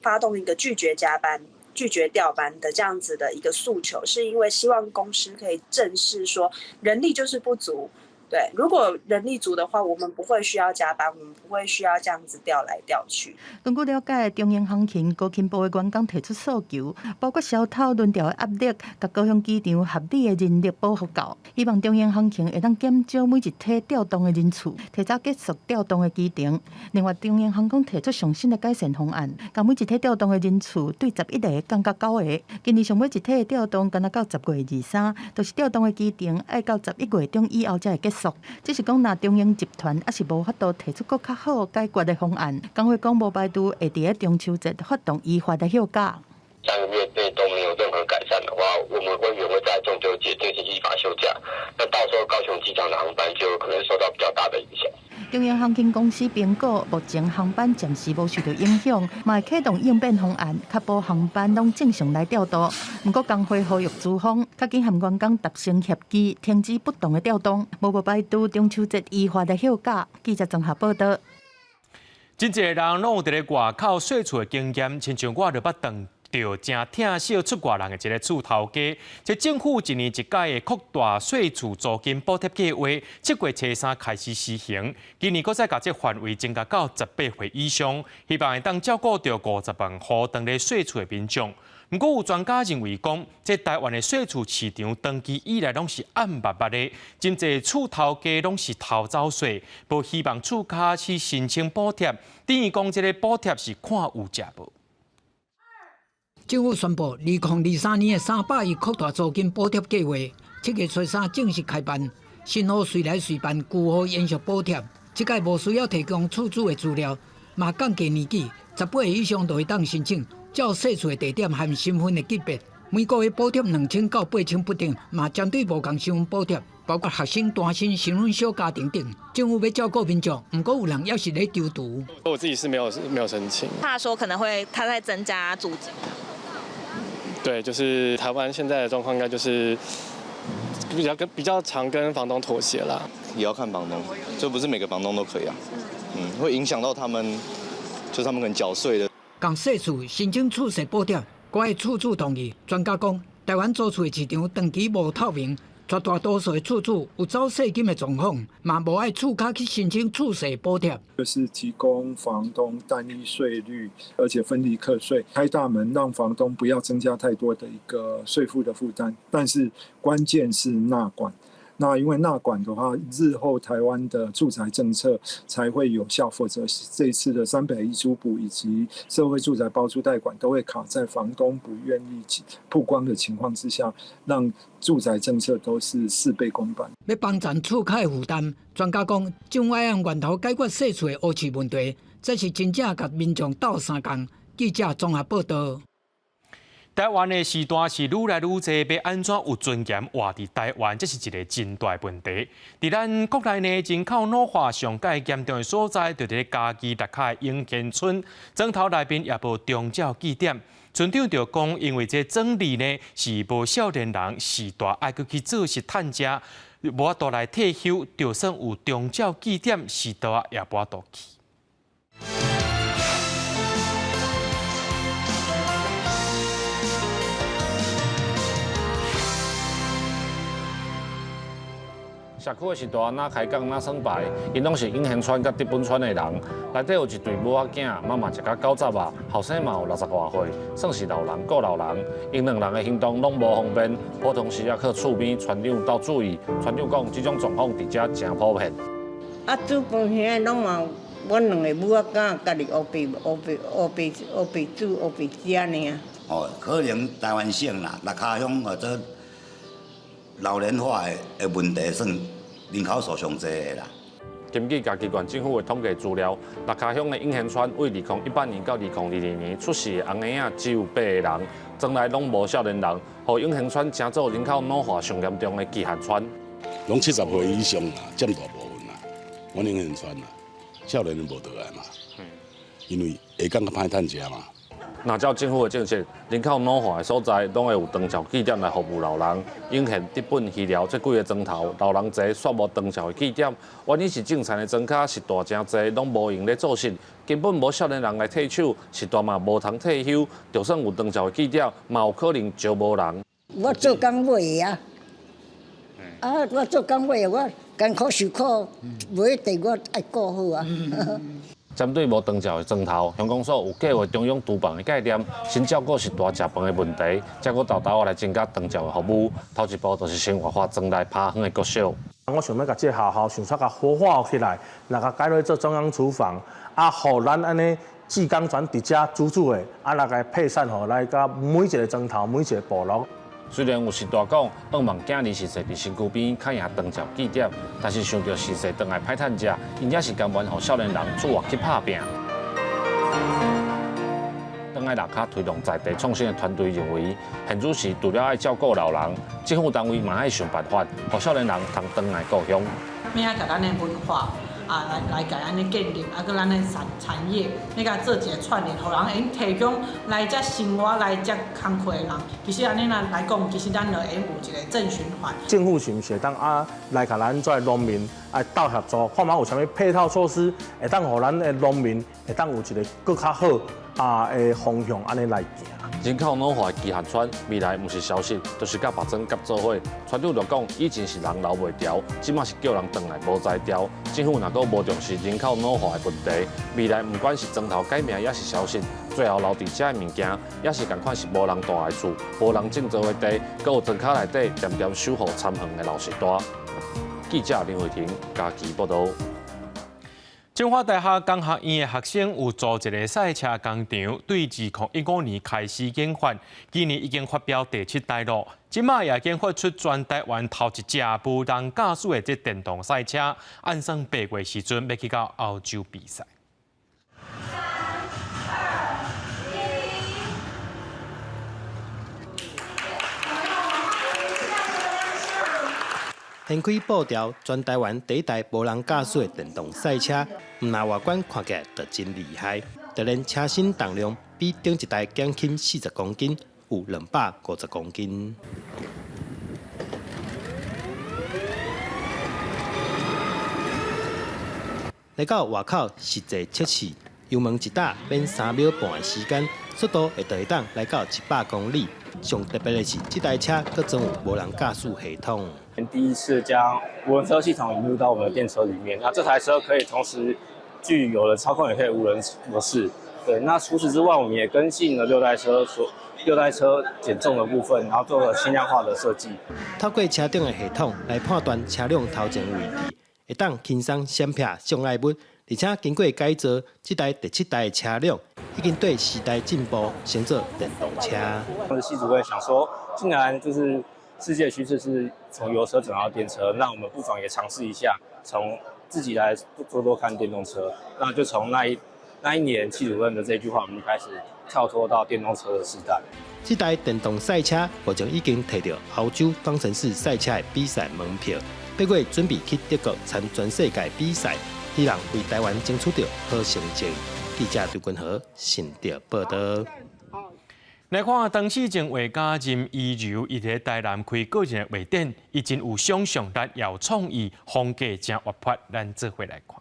發動一個拒絕加班、拒絕調班的這樣子的一個訴求，是因為希望公司可以正視說人力就是不足。對，如果人力足的話，我們不會需要加班，我們不會需要這樣子調來調去。根據了解，中英航勤高勤部的員工提出訴求，包括消透輪調的壓力，佮高雄機場合理的人力補予夠，希望中英航勤會當減少每一梯調動的人次，提早結束調動的期程。另外，中英航空提出上新的改善方案，共每一梯調動的人次對11個降到9個。今年上尾一梯的調動，干焦到10月23，就是調動的期程愛到11月中以後才會結束。只是講，若中英集團猶是無法度提出閣較好解決的方案，工會講無排除會佇咧中秋節發動依法的休假。 3個月內都沒有任何改善的話，我們會員會在中秋節進行依法休假。那到時候高雄機場的航班就可能受到比較大的影響。中央航空公司評估，目前航班暫時無受到影響，嘛會啟動應變方案，確保航班攏正常來調度。毋過工會呼籲資方，較緊和員工達成協議，停止不當的調動，無排除中秋節依法來休假。記者綜合報道。真濟人攏有佇咧外口稅厝的經驗，親像我就捌當著誠疼惜出外人的一个厝頭家。這政府一年一屆的擴大稅厝租金補貼計劃，7月初三開始施行，今年閣再共這範圍增加到18歲以上，希望會當照顧著50萬戶當咧稅厝的民眾。毋過有專家認為講，這台灣的稅厝市場長期以來攏是暗密密的，真濟厝頭家攏是偷走稅，無希望厝跤去申請補貼，等於講這个補貼是看有食無。政府宣布，2023年的300億擴大租金補貼計劃，7月初三正式開辦，新戶隨來隨辦，舊戶延續補貼。這屆無需要提供厝主的資料，嘛降低年紀，18歲以上就會當申請。照稅厝的地點和身份的級別，每個月補貼2000到8000不等，嘛針對無仝身份補貼，包括學生、單身、身份小家庭等。政府欲照顧民眾，毋過有人猶是咧躊躇。我自己是沒有申請，怕說可能會他在增加租金。對，就是台灣現在的狀況，應該就是比較常跟房東妥協啦。也要看房東，這不是每個房東都可以啊。會影響到他們，就是他們可能繳稅的。共細厝申請厝稅補貼，閣愛厝主同意。專家講，台灣租厝的市場長期無透明，絕大多數的厝主有走稅金的狀況，嘛無愛厝跤去申請厝稅補貼。就是提供房東單一稅率，而且分離課稅，開大門讓房東不要增加太多的一個稅負的負擔。但是關鍵是納管。那因為納管的話，日後台灣的住宅政策才會有效，否則這次的300億租補以及社會住宅包租代管都會卡在房東不願意曝光的情況之下，讓住宅政策都是事倍功半。欲幫助厝跤的負擔，專家講，政府愛用源頭解決細厝的烏市問題，這是真正共民眾鬥相共。記者綜合報道。台灣的時代是愈來愈濟，欲按怎有尊嚴活佇台灣，這是一个真大問題。佇咱國內呢，人口老化上蓋嚴重的所在，就佇咧嘉義蚋卡的永賢村，莊頭內面也無長照據點。村長就講，因為這庄裡呢是無少年人，序大愛閣去做實趁食，無法度來退休，就算有長照據點，序大也無法度去。社區的序大若開講若耍牌，𪜶攏是永賢村佮德本村的人。內底有一對母仔囝，媽媽食甲90啊，後生嘛有60外歲，算是老人顧老人。𪜶兩人的行動攏無方便，普通時抑靠厝邊村長鬥注意。村長講，這種狀況佇遮誠普遍。啊，煮飯遐攏嘛，阮兩个母仔囝家己烏白烏白烏白烏白煮烏白食爾。哦，可能台灣省啦，蚋卡鄉或者老年化的問題算人口數上濟的啦。根據嘉義縣政府的統計資料，蚋卡鄉的永賢村為2018年到2022年出世的翁仔只有8個人，莊內攏無少年人，予永賢村成做人口老化上嚴重的極限村。攏70歲以上啦，佔大部分啦。阮永賢村啦，少年人無倒來嘛，因為下崗較歹趁食嘛。若照政府的政策，人口老化的所在，攏會有長照據點來服務老人。永賢、德本、魚寮這幾个莊頭，老人濟，煞無長照的據點。原因是種田的莊跤序大誠濟，攏無閒咧做事，根本無少年人來替手，序大嘛無通退休。就算有長照的據點，嘛有可能招無人。我做工尾啊，啊，我做工尾，我艱苦受苦，無一定我愛顧好啊。針對無長照的莊頭，鄉公所有計劃中央廚房的概念，先照顧序大食飯的問題，才閣沓沓仔來增加長照的服務。頭一步就是先活化莊內拍園的國小。我想欲共這个學校想出共活化起來，若共改落做中央廚房，啊，予咱按呢志工團佇遮煮煮的，啊，來共配送予來佮每一个莊頭、每一个部落。雖然有序大講，向望囝兒序細佇身軀邊較贏長照據點，但是想著序細轉來歹趁食，𪜶也是甘願予少年人出外去拍拚。轉來蚋卡推動在地創新的團隊認為，現此時除了愛照顧老人，政府單位嘛愛想辦法，予少年人通轉來故鄉。欲按共咱的文化，啊來來共按呢建立，啊閣咱的產產業，欲共做一个串聯，予人會用提供來遮生活、來遮工課的人，其實按呢來來講，其實咱就會用有一个正循環。政府是毋是會當啊來共咱這農民來鬥協助，看覓有啥物配套措施，會當予咱的農民會當有一个閣較好啊的方向按呢來行。人口老化的期限村，未來毋是消失，就是佮別庄合做伙。村長就講，以前是人留袂牢，這馬是叫人轉來無才調。政府若閣無重視人口老化的問題，未來毋管是莊頭改名，抑是消失，最後留佇遮的物件，也是仝款是無人蹛的厝，無人種做的地，閣有莊跤內底恬恬守護田園的老時代。記者林慧婷嘉義報導。清華大學工學院的學生有組一个賽車工廠，對2015年開始研發，今年已經發表第七代囉。這馬也研發出全台灣頭一隻無人駕駛的這電動賽車，按算八月時陣欲去到歐洲比賽。三二一，掀開布條，全台灣第一台無人駕駛的電動賽車，毋但外觀看起來就真厲害，就連車身重量比頂一代減輕40公斤，有250公斤。來到外口實際測試，油門一踏免3秒半的時間，速度會就會當來到100公里。上特別的是，這台車閣裝有無人駕駛系統。第一次將無人車系統引入到我們的電車裡面，那這台車可以同時具有了操控，也可以無人模式。對，那除此之外，我們也跟進了六代車所六代車減重的部分，然後做了輕量化的設計。透過車頂的系統來判斷車輛頭前位置，會當輕鬆閃避障礙物，而且經過改造，這台第七代的車輛已經對時代進步，升做電動車。當時系主任想說，既然就是世界趨勢是從油車轉到電車，那我們不妨也嘗試一下，從自己來做做看電動車。那就從那一年系主任的這句話，我們就開始跳脫到電動車的時代。這台電動賽車目前已經提著歐洲方程式賽車的比賽門票，八月準備去德國參全世界比賽，希望為台灣爭取著好成績。記者劉君和新竹報導。來看張氏前畫家任怡柔，伊佇台南開個人畫展，伊真有想像力，也有創意，風格誠活潑，咱做伙來看。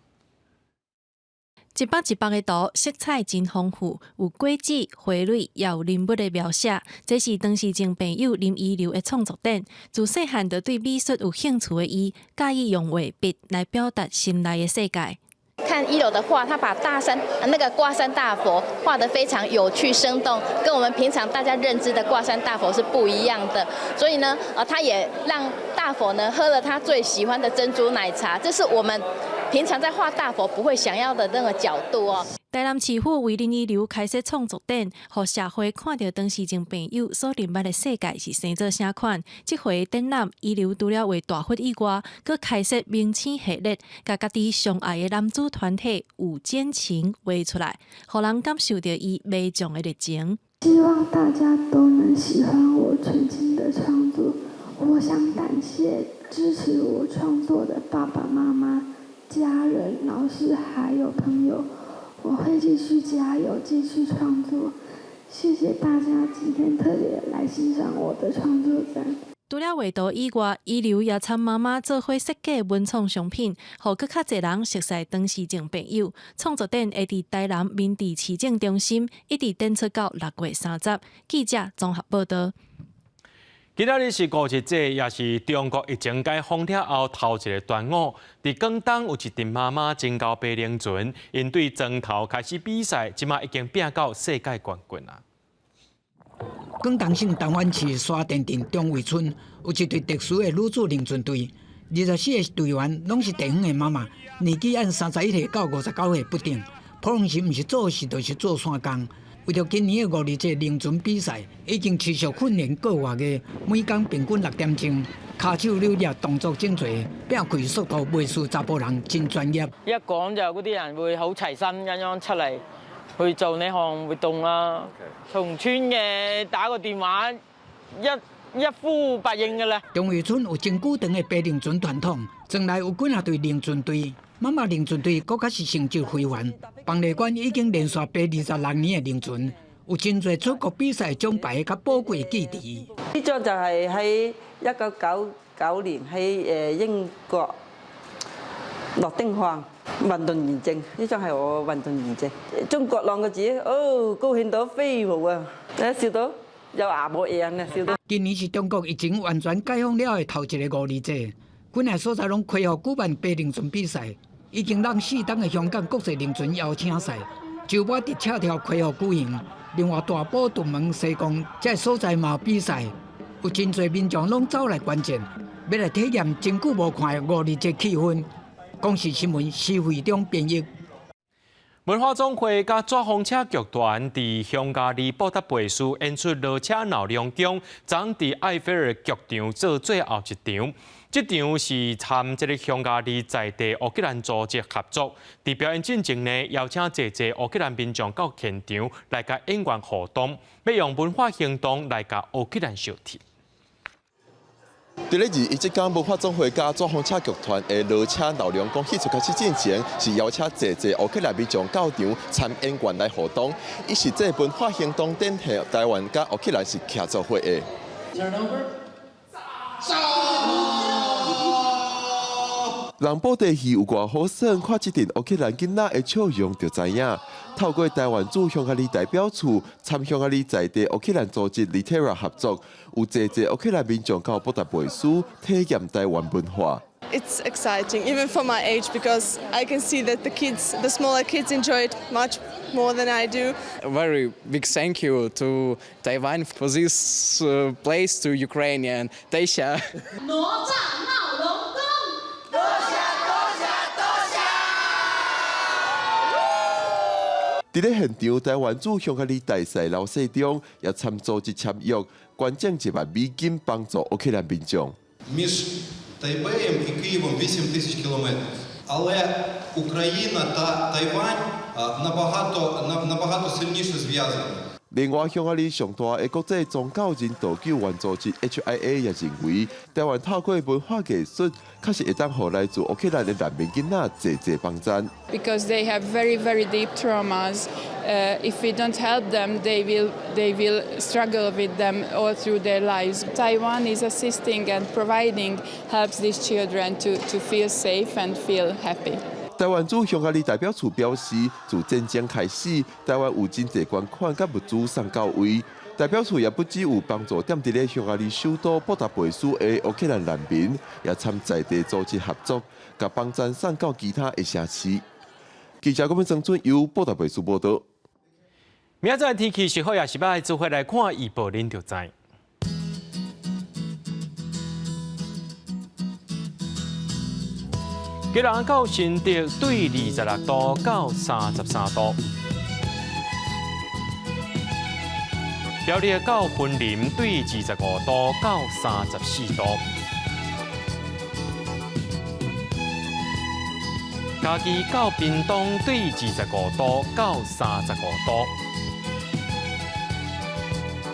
一幅一幅的圖，色彩真豐富，有果子、花蕊，也有人物的描寫。這是張氏前朋友林怡柔的創作展。自細漢就對美術有興趣的伊，佮意用畫筆來表達心內的世界。看一樓的畫，他把大山那個掛山大佛畫得非常有趣生動，跟我們平常大家認知的掛山大佛是不一樣的。所以呢，他也讓大佛呢喝了他最喜歡的珍珠奶茶，這是我們平常在畫大佛不會想要的那個角度哦。台南市府為林怡柔開設創作展，予社會看著張氏前朋友所認捌的世界是生做啥款。這回展覽，怡柔除了畫大佛以外，閣開設明星系列，共家己上愛的男子團體五間情畫出來，予人感受著伊迷將的熱情。希望大家都能喜歡我全新的創作。我想感謝支持我創作的爸爸媽媽、家人、老師還有朋友。我會繼續加油，繼續創作。謝謝大家今天特別來欣賞我的創作展。除了畫圖以外，怡柔也參媽媽做伙設計文創商品，予閣較濟人熟似張氏前朋友。創作展會佇台南明治市政中心，一直展出到6月30。記者綜合報導。今仔日是五一節，也是中國疫情解封了後頭一个端午。佇廣東有一陣媽媽真𠢕爬龍船，𪜶對莊頭開始比賽，這馬已經拼到世界冠軍啊！廣東省東莞市沙田鎮中圍村有一隊特殊的女子龍船隊，24个隊員攏是地方的媽媽，年紀按31歲到59歲不等。普通時毋是做事，就是做山工。為著今年的五二節龍船比賽，已經持續訓練個月的，每工平均6點鐘，跤手扭捏動作整齊，拼開速度袂輸查埔人，真專業。一講就嗰啲人會好齊心咁樣出嚟去做呢項活動啦。同村嘅打個電話，一一呼百應㗎啦。中圍村有真久長的爬龍船傳統，莊內有幾若隊龍船隊，媽媽輪船隊閣較是成就非凡。放麗館已經連續爬26年的輪船，有真濟出國比賽獎牌佮寶貴記憶。呢張就係喺1999年喺英國諾丁漢運動員證，呢張係我運動員證。中國兩個字，哦，高興到飛舞啊！笑到有牙冇眼啊，笑到。今年是中國疫情完全解封了的頭一個五二節，幾若所在攏開放舉辦爬輪船比賽，已經連4冬的香港國際輪船邀請賽，周末佇赤柱開放舉行。另外大埔、屯門、西貢這所在嘛有比賽，有真濟民眾攏走來觀戰，欲來體驗真久無看的五二節氣氛。公視新聞施惠中編譯。文化總會佮紙風車劇團佇匈牙利布達佩斯演出《哪吒鬧龍宮》，昨佇艾菲爾劇場做最後一場。這場是參這个匈牙利在地烏克蘭組織合作。佇表演進前呢，邀請濟濟烏克蘭民眾到現場來佮演員互動，欲用文化行動來共烏克蘭相挺。佇咧21這工文化總會佮紙風車劇團的哪吒鬧龍宮戲出開始進前，是邀請濟濟烏克蘭民眾到場參演員來互動。伊是這文化行動展現台灣佮烏克蘭是徛做伙的。人布袋戲有偌好耍，看這陣烏克蘭囡仔的笑容就知影。透過台灣駐匈牙利代表處參匈牙利在地烏克蘭組織 Litera 合作，有濟濟烏克蘭民眾到布達佩斯體驗台灣文化。 It's exciting, even for my age, because I can see that the kids, the smaller kids enjoy it much more than I do. Very big thank you to Taiwan for this place to Ukrainian. 多謝。哪吒鬧龍宮，多謝多謝多謝。佇咧現場，台灣駐匈牙利大使劉世忠也參組織簽約，捐贈1萬美金幫助烏克蘭民眾。 Між Тайбеєм і Києвом 8 тисяч кілометрів. Але Україна та Тайвань набагато, набагато сильніше зв'язані. 另外，匈牙利上大的國際宗教人道救援組織 HIA 也認為，台灣透過文化藝術，確實會當予來自烏克蘭的難民囡仔濟濟幫贊。 Because they have very, very deep traumas. If we don't help them, they will struggle with them all through their lives. Taiwan is assisting and providing helps these children to feel safe and feel happy. 台灣駐匈牙利代表處表示，自戰爭開始，台灣有真濟捐款佮物資送到位。代表處也不只有幫助踮佇咧匈牙利首都布達佩斯的烏克蘭難民，也參在地組織合作，共幫贊送到其他的城市。記者郭文曾俊由布達佩斯報道。明仔載天氣是好抑是䆀，做伙來看預報，恁就知。基隆到新竹對26度到33度，苗栗到雲林對25度到34度，嘉義到屏東對25度到35度，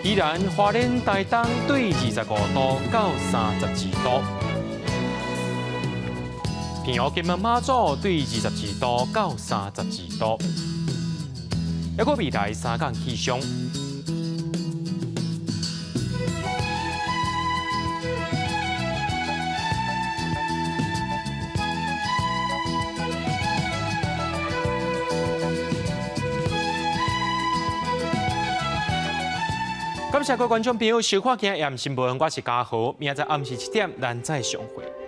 宜蘭花蓮台東對25度到32度。澎湖金門馬祖對22度到32度，抑閣未來3工氣象。感謝各位觀眾朋友收看今日新聞，我是嘉豪，明仔載暗時7點，咱再相會。